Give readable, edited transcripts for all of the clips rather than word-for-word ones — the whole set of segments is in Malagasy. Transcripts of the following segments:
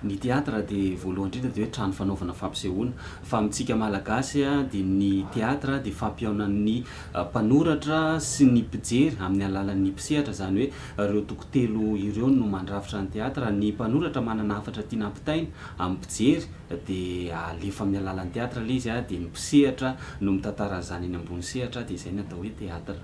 Ny teatra dia voalohany indrindra dia hoe trano fanaovana fampisehoana. Fa amintsika Malagasy dia ny teatra dia fampihaonan'ny mpanoratra sy ny mpijery amin'ny alalan'ny mpisehatra, izany hoe ireo toko telo ireo no mandrafitra ny teatra. Ny mpanoratra manana hafatra tiana hampitaina amin'ny mpijery dia alefa amin'ny alalan'ny teatra ilay izy, dia ny mpisehatra no mitantara an'izany eny ambony sehatra, dia izay no atao hoe teatra.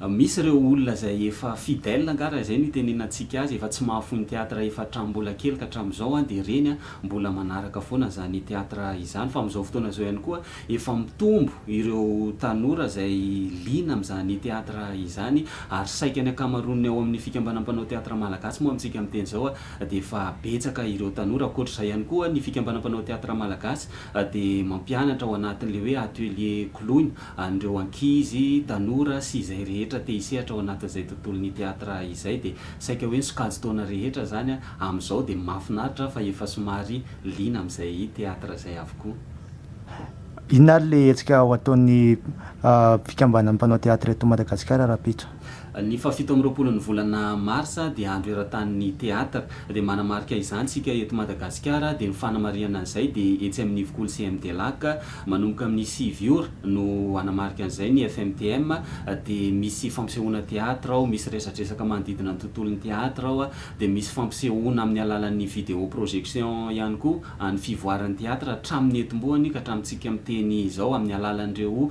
Misy ireo olona izay efa fidèle angaha raha izay no itenenantsika azy, efa tsy mahafoy ny théâtre efa hatramin'ny mbola kely ka hatramin'izao an, dia ireny an mbola manaraka foana izany théâtre izany, fa amin'izao fotoana izao ihany koa efa mitombo ireo tanora izay liana amin'izany théâtre izany, ary saika ny ankamaroan'ny ao amin'ny fikambanana mpanao théâtre malagasy moa amintsika miteny izao dia efa betsaka ireo tanora, ankoatr'izay ihany koa ny fikambanana mpanao théâtre malagasy dia mampianatra ao anatin'ilay hoe atelier koloina an'ireo ankizy, tanora sy izay rehetra te hisehatra ao anatin'izay tontolon'ny teatra izay dia saika hoe ny sokajin-taona rehetra izany amin'izao dia mahafinaritra fa efa somary liana amin'izay teatra izay avokoa. Inona ary ilay hetsika ho ataon'ny fikambanan'ny mpanao teatra eto Madagasikara rahampitso? Ny fahafito amby roapolo ny volana marsa dia andro eran-tanin'ny teatra. Dia manamarika izany isika eto Madagasikara dia ny fanamarihana an'izay dia etsy amin'ny Ivokolo CMDLAC Manomboka amin'ny 9 ora no hanamarika an'izay ny FMTM, dia misy fampisehoana teatra ao, misy resadresaka manodidina ny tontolon'ny teatra ao, dia misy fampisehoana amin'ny alalan'ny vidéo projection ihany koa ny fivoaran'ny teatra hatramin'ny netombohany ka hatramintsika miteny izao amin'ny alalan'ireo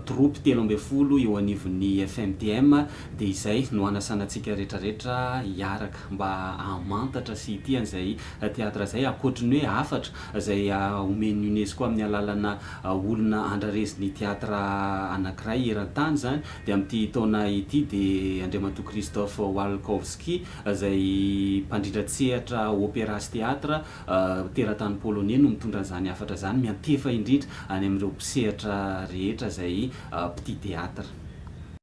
tropy 13 eo anivon'ny FMTM, dia izay no hanasana antsika rehetrarehetra hiaraka mba hamantatra sy hitia an'izay teatra izay, ankoatry ny hoe hafatra izay omen'ny Unesco amin'ny alalana olona andrarezin'ny teatra anankiray eran-tany izany dia amin'ity taona ity dia Andriamatoa Christophe Walkowski izay mpandrindra an-tsehatra opéra sy teatra teratany polonais no mitondra an'izany hafatra izany miantefa indrindra any amin'ireo mpisehatra rehetra izay mpitia teatra.